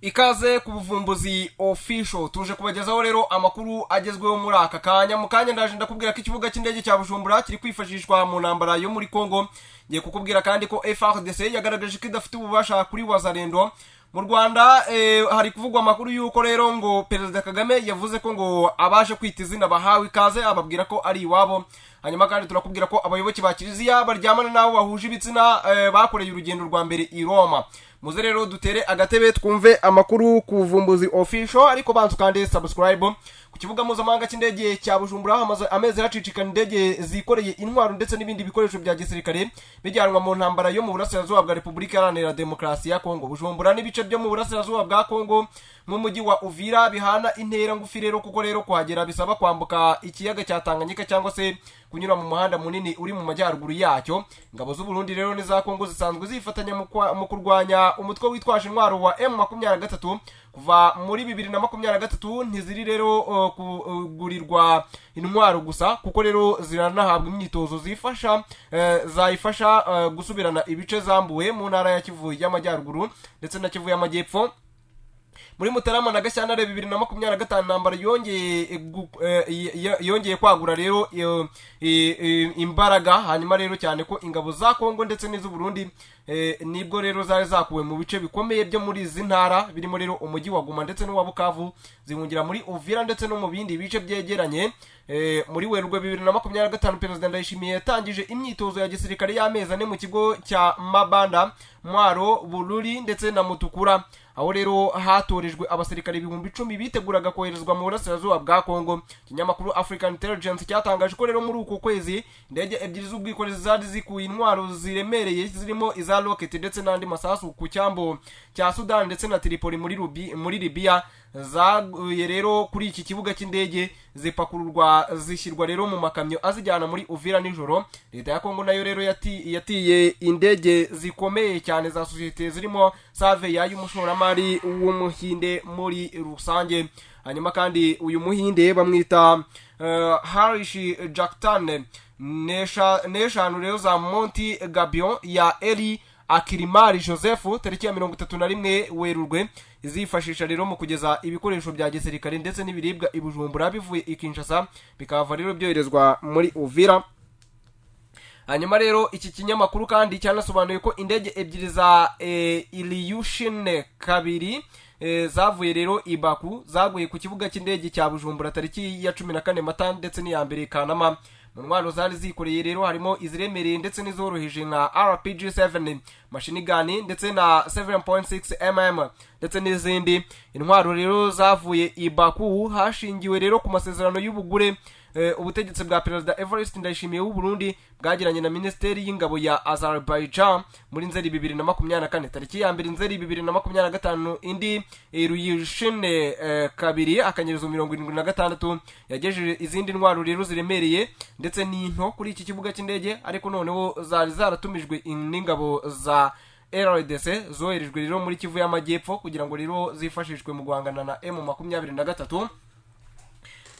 Ikaze ku Buvumbuzi Official. Tuje kubagezaho rero amakuru agezweho muri aka kanya. Mu kanya ndaje ndakubwira ko ikibuga cy'indege cya Bujumbura kiri kwifashishwa mu ntambara yo muri Congo. Ngiye kukubwira kandi ko FARDC yagaragaje ko idafite ububasha kuri Wazalendo. Mu Rwanda hari kuvugwa amakuru y'uko rero ngo Perezida Kagame yavuze ko ngo abashe kwita izina bahawe ikaze, ababwira ko ari iwabo. Hanyuma kandi turakubwira ko abayoboke ba kiliziya baryamana n'abo bahuje ibitsina bakoreye urugendo rwa mbere i Roma. Muze rero dutere agatebe twumve amakuru ku Buvumbuzi Official, ariko banza ukande subscribe. Ku kibuga mpuzamahanga cy'indege cya Bujumbura hamaze amezi hacicikana indege zikoreye intwaro ndetse n'ibindi bikoresho bya gisirikare bijyanwa mu ntambara yo mu burasirazuba bwa Repubulika Iharanira Demokarasi ya Kongo. Bujumbura n'ibice byo mu burasirazuba bwa Kongo nk'umujyi wa Uvira bihana intera ngufi rero, kuko rero kuhagera bisaba kwambuka ikiyaga cya Tanganyika cyangwa se kunyura mu muhanda munini uri mu majyaruguru yacyo. Ingabo z'u Burundi rero n'iza Kongo zisanzwe zifatanya mu kurwanya umutwe witwaje intwaro wa M23 kuva muri 2023. Ntiziri rero kugurirwa intwaro gusa, kuko rero ziranahabwa imyitozo zifasha zayifasha gusubirana ibice zambuwe mu ntara ya Kivu y'Amajyaruguru ndetse na Kivu y'Amajyepfo. Muri Mutarama na Gashyantare 2025, intambara yongeye kwagura rero imbaraga. Hanyuma rero cyane ko ingabo za Kongo ndetse n'iz'u Burundi nibwo rero zari zakuwe mu bice bikomeye byo muri izi ntara, birimo rero umujyi wa Goma ndetse n'uwa Bukavu, zihungira muri Uvira ndetse no mu bindi bice byegeranye. Muri Werurwe 2025, Perezida Ndayishimiye yatangije imyitozo ya gisirikare y'amezi 4 mu kigo cya Mabanda, Mwaro, Bururi ndetse na Mutukura, aho rero hatorejwe abasirikare 10,000 biteguraga koherezwa mu burasirazuba bwa Kongo. Ikinyamakuru African Intelligence cyatangaje ko rero muri uku kwezi indege ebyiri z'ubwikorezi zari zikuye intwaro ziremereye zirimo iza rocket ndetse n'andi masasu ku cyambu cya Sudani ndetse na Tripoli muri Libya, zaguye rero kuri iki kibuga cy'indege, zipakururwa zishyirwa rero mu makamyo azijyana muri Uvira nijoro. Leta ya Kongo nayo rero yatiye indege zikomeye cyane za sosiyete zirimo Saveya y'umushoramari w'Umuhinde muri rusange. Hanyuma kandi uyu Muhinde bamwita Harish Jagtani, n'eshanu rero za Monty Gabion ya Eri Akirimari Joseph, tariki ya 31 Werurwe, izifashisha rero mu kugeza ibikoresho bya gisirikare ndetse n'ibiribwa i Bujumbura bivuye i Kinshasa, bikava rero byoherezwa muri Uvira. Hanyuma rero iki kinyamakuru kandi cyanasobanuye ko indege ebyiri za Ilyushin 2 zavuye rero i Baku zaguye ku kibuga cy'indege cya Bujumbura tariki ya 14 Mata ndetse n'iya 1 Kanama. Mu ntwaro zari zikoreye rero harimo iziremereye ndetse n'izoroheje nka RPG 7 machine gun ndetse na 7.6 mm ndetse n'izindi. Intwaro rero zavuye i Baku hashingiwe rero ku masezerano y'ubugure ubutegetsi bwa Perezida Evariste Ndayishimiye w'u Burundi bwagiranye na Minisiteri y'Ingabo ya Azerbaijan muri Nzeri 2024. Tariki ya 1 Nzeri 2025, indi Ilyushin 2*76 yagejeje izindi ntwaro rero ziremereye ndetse n'into kuri iki kibuga cy'indege, ariko noneho zari zaratumijwe n'ingabo za RDC zoherejwe rero muri Kivu y'Amajyepfo kugira ngo rero zifashishwe mu guhangana na M23.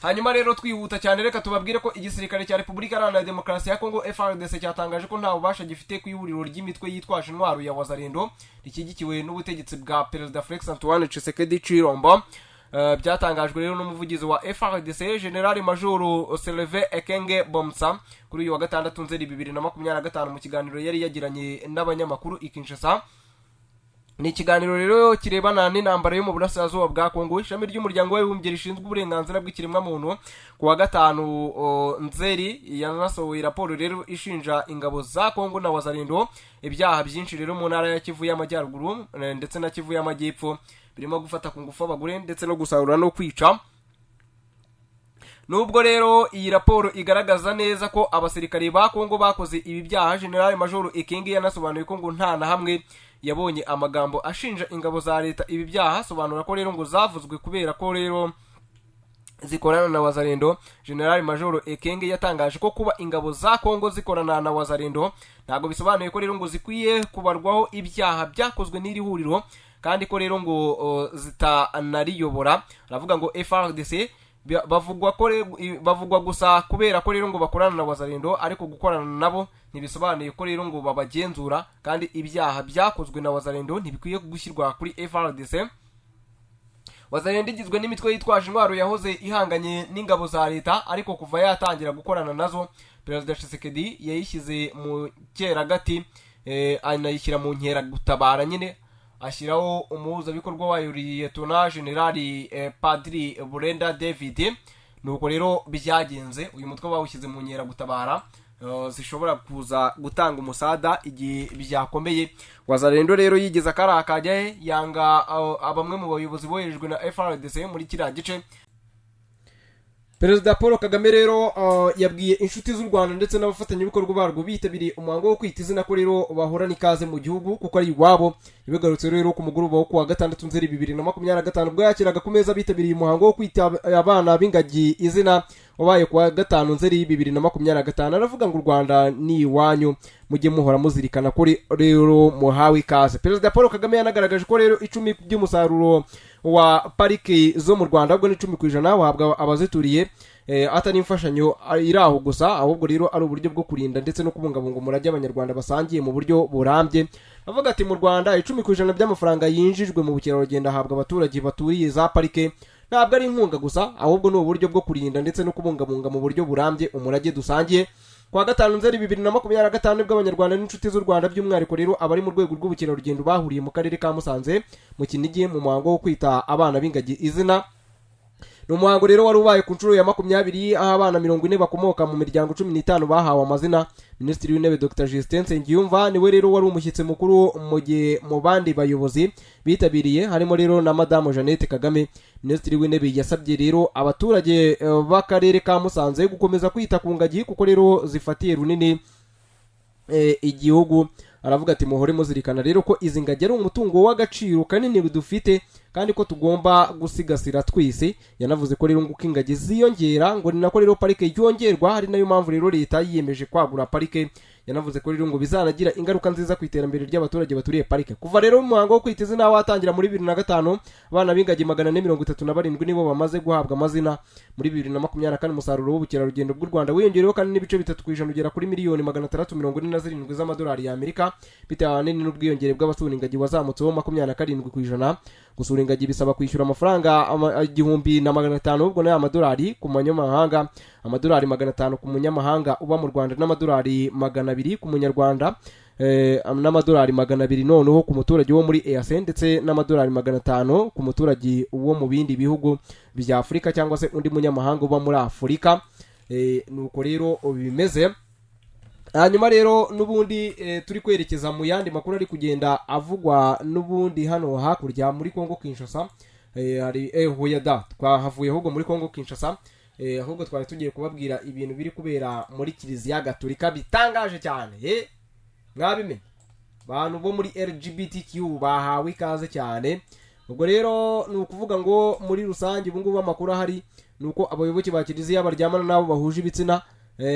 Hanyuma rero twihuta cyane, reka tubabwire ko igisirikare cya Repubulika Iharanira Demokarasi ya Kongo, FARDC, cyatangaje ko nta bubasha gifite ku ihuriro ry'imitwe yitwaje intwaro ya Wazalendo rishyigikiwe n'ubutegetsi bwa Perezida Felix Antoine Tshisekedi Chilombo. Byatangajwe rero n'umuvugizi wa FARDC, General Major Sylvain Ekenge Bomsa, kuri uyu wa gatandatu Nzeri 2025 mu kiganiro yari yagiranye n'abanyamakuru i Kinshasa. Ni ikiganiro rero kirebana n'intambara yo mu burasirazuba bwa Kongo. Ishami ry'Umuryango w'Abibumbye rishinzwe uburenganzira bw'ikiremwamuntu ku wa gatanu Nzeri yanasohoye raporo rero ishinja ingabo za Kongo na Wazalendo ibyaha byinshi rero mu ntara ya Kivu y'Amajyaruguru ndetse na Kivu y'Amajyepfo, birimo gufata ku ngufu abagore ndetse no gusarura no kwica. Nubwo rero iyi raporo igaragaza neza ko abasirikare ba Kongo bakoze ibi byaha, General Major Ekenge yanasobanuye ko ngo nta na hamwe yabonye amagambo ashinja ingabo za leta ibi byaha, asobanura ko rero ngo zavuzwe kubera ko rero zikorana na Wazalendo. General Major Ekenge yatangaje ko kuba ingabo za Kongo zikorana na Wazalendo ntabwo bisobanuye ko rero ngo zikwiye kubarwaho ibyaha byakozwe n'iri huriro, kandi ko rero ngo zitanariyobora. Aravuga ngo FARDC bavugwa gusa kubera ko rero ngo bakorana na Wazalendo, ariko gukorana nabo ntibisobanuye ko rero ngo babagenzura, kandi ibyaha byakozwe na Wazalendo ntibikwiye gushyirwa kuri FARDC. Wazalendo igizwe n'imitwe yitwaje intwaro yahoze ihanganye n'ingabo za leta, ariko kuva yatangira gukorana nazo, Perezida Tshisekedi yayishyize mu cyeragati, anayishyira mu nkeragutabara nyine, ashyiraho umuhuzabikorwa wayo, Liyetona Generali Padiri Burenda David. Nuko rero byagenze, uyu mutwe bawushyize mu nkeragutabara zishobora kuza gutanga umusada igihe byakomeye. Wazalendo rero yigeze akari akajya he, yanga bamwe mu bayobozi boherejwe na FARDC muri kiriya gice. Perezida Paul Kagame rero yabwiye inshuti z'u Rwanda ndetse n'abafatanyabikorwa barwo bitabiriye umuhango wo kwita izina ko rero bahorana ikaze mu gihugu kuko ari iwabo. Yabigarutse rero ku mugoroba wo kuwa gatandatu, Nzeri 2025, ubwo yakiraga ku meza bitabiriye umuhango wo kwita abana b'ingagi izina wabaye kuwa gatanu, Nzeri 2025. Aravuga ngo u Rwanda ni iwanyu, mujye muhora muzirikana ko rero muhawe ikaze. Perezida Paul Kagame yanagaragaje ko rero 10 by'umusaruro wa pariki zo mu Rwanda, ahubwo ni 10%, wahabwa abazituriye, atari imfashanyo iri aho gusa, ahubwo rero ari uburyo bwo kurinda ndetse no kubungabunga umurage Abanyarwanda basangiye mu buryo burambye. Avuga ati: "Mu Rwanda, 10% by'amafaranga yinjijwe mu bukerarugendo ahabwa abaturage baturiye za parike. Ntabwo ari inkunga gusa, ahubwo ni uburyo bwo kurinda ndetse no kubungabunga mu buryo burambye umurage dusangiye." Kuwa gatanu, Nzeri 2025, nibwo Abanyarwanda n'inshuti z'u Rwanda, by'umwihariko rero abari mu rwego rw'ubukerarugendo, bahuriye mu karere ka Musanze mu Kinigi mu muhango wo kwita abana b'ingagi izina. Ni umuhango rero wari ubaye ku nshuro ya 20, aho abana 40 bakomoka mu miryango 15 bahawe amazina. Minisitiri w'Intebe Dr Justin Nsengiyumva niwe rero wari umushyitsi mukuru, mu gihe mu bandi bayobozi bitabiriye harimo rero na Madamu Jeannette Kagame. Minisitiri w'Intebe yasabye rero abaturage b'akarere ka Musanze gukomeza kwita ku ngagi kuko rero zifatiye runini igihugu. Aravuga ati: "Muhore muzirikana rero ko izi ngagi ari umutungo w'agaciro kanini dufite kandi ko tugomba gusigasira twese." Yanavuze ko rero ngo uko ingagi ziyongera, ngo ni nako rero parike yongerwa, ari nayo mpamvu rero leta yiyemeje kwagura parike. Yanavuze ko rero ngo bizanagira ingaruka nziza ku iterambere ry'abaturage baturiye parike. Kuva rero umuhango wo kwita izina watangira muri 2005, abana b'ingagi 437 nibo bamaze guhabwa amazina. Muri 2024, umusaruro w'ubukerarugendo bw'u Rwanda wiyongereyeho kandi n'ibice 3% ugera kuri miliyoni 647 z'amadolari y'Amerika, bitewe ahanini n'ubwiyongere bw'abasura ingagi wazamutseho 27%. Gusura ingagi bisaba kwishyura amafaranga 1500, ubwo ni amadolari ku manyamahanga, amadolari 500 ku munyamahanga uba mu Rwanda, n'amadolari 200 ku Munyarwanda, n'amadolari 200 noneho ku muturage wo muri EAC, ndetse n'amadolari 500 ku muturage wo mu bindi bihugu bya Afurika cyangwa se undi munyamahanga uba muri Afurika. Nuko rero bimeze. Hanyuma rero n'ubundi turi kwerekeza mu yandi makuru ari kugenda avugwa n'ubundi hano hakurya muri Kongo Kinshasa. Hari hoya da, twahavuye ahubwo muri Kongo Kinshasa, ahubwo twari tugiye kubabwira ibintu biri kubera muri Kiliziya Gatolika bitangaje cyane. Mwabimenye, abantu bo muri LGBTQ bahawe ikaze cyane. Ubwo rero ni ukuvuga ngo muri rusange ubu ngubu amakuru ahari ni uko abayoboke ba kiliziya baryamana n'abo bahuje ibitsina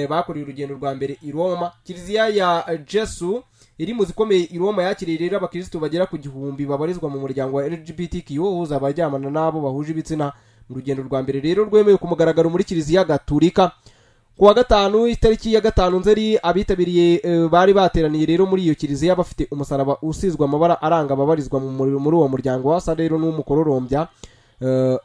bakoreye urugendo rwa mbere i Roma. Kiliziya ya Jesu iri mu zikomeye i Roma yakiriye rero abakirisitu bagera ku 1000 babarizwa mu muryango wa LGBTQ uhuza abaryamana n'abo bahuje ibitsina, mu rugendo rwa mbere rero rwemewe ku mugaragaro muri Kiliziya Gaturika. Ku wa gatanu, itariki ya 5 Nzeri, abitabiriye bari bateraniye rero muri iyo kiliziya bafite umusaraba usizwe amabara aranga ababarizwa muri uwo muryango, wasa rero n'umukororombya.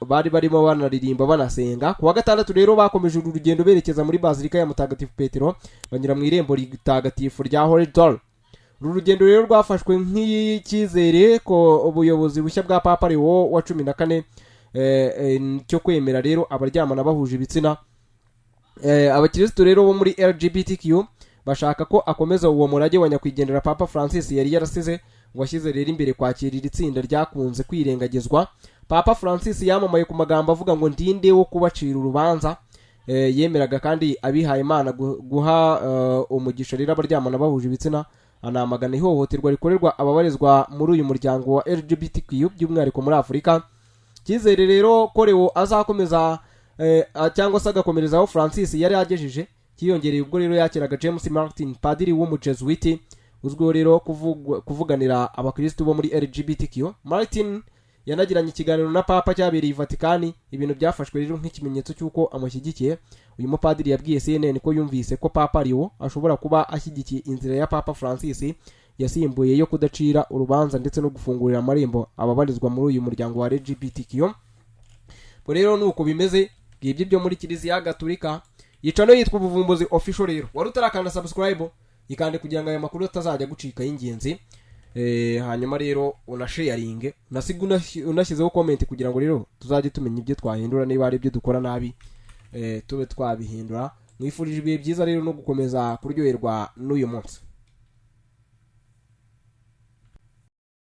Bari barimo banaririmba, banasenga. Ku wa gatandatu rero bakomeje uru rugendo berekeza muri Bazilika ya Mutagatifu Petero, banyura mu irembo ritagatifu rya Holy Door. Uru rugendo rero rwafashwe nk'icyizere ko ubuyobozi bushya bwa Papa Leo wa 14 cyo kwemera rero abaryamana bahuje ibitsina. Abakirisitu rero bo muri LGBTQ bashaka ko akomeza uwo murage wa nyakwigendera Papa Francis yari yarasize, washyize rero imbere kwakira iri tsinda ryakunze kwirengagizwa. Papa Francis yamamaye ku magambo avuga ngo "Ndinde wo kubacira urubanza?" Yemeraga kandi abihaye Imana guha umugisha rero abaryamana bahuje ibitsina, anamagana ihohoterwa rikorerwa ababarizwa muri uyu muryango wa LGBTQ, by'umwihariko muri Afurika. Icyizere rero ko Leo azakomeza cyangwa se agakomereza aho Francis yari agejeje cyiyongereye ubwo rero yakiraga James Martin, padiri w'umujesuwiti uzwiho rero kuvuganira abakirisitu bo muri LGBTQ. Martin yanagiranye ikiganiro na Papa cyabereye i Vatikani, ibintu byafashwe rero nk'ikimenyetso cy'uko amushyigikiye. Uyu mupadiri yabwiye CNN ko yumvise ko Papa Leo ashobora kuba ashyigikiye inzira ya Papa Francis yasimbuye yo kudacira urubanza ndetse no gufungurira amarembo ababarizwa muri uyu muryango wa LGBTQ. Ubwo rero nuko bimeze, ngibyo byo muri Kiliziya Gatulika. Yica no yitwa Ubuvumbuzi Official. Rero wari utarakanda subscribe, yikande kugira ngo aya makuru atazajya gucika y'ingenzi. Hanyuma rero unasharinge, unasiga unashyizeho comment kugira ngo rero tuzajye tumenya ibyo twahindura, niba hari ibyo dukora nabi, tube twabihindura. Mwifurije ibihe byiza rero no gukomeza kuryoherwa n'uyu munsi.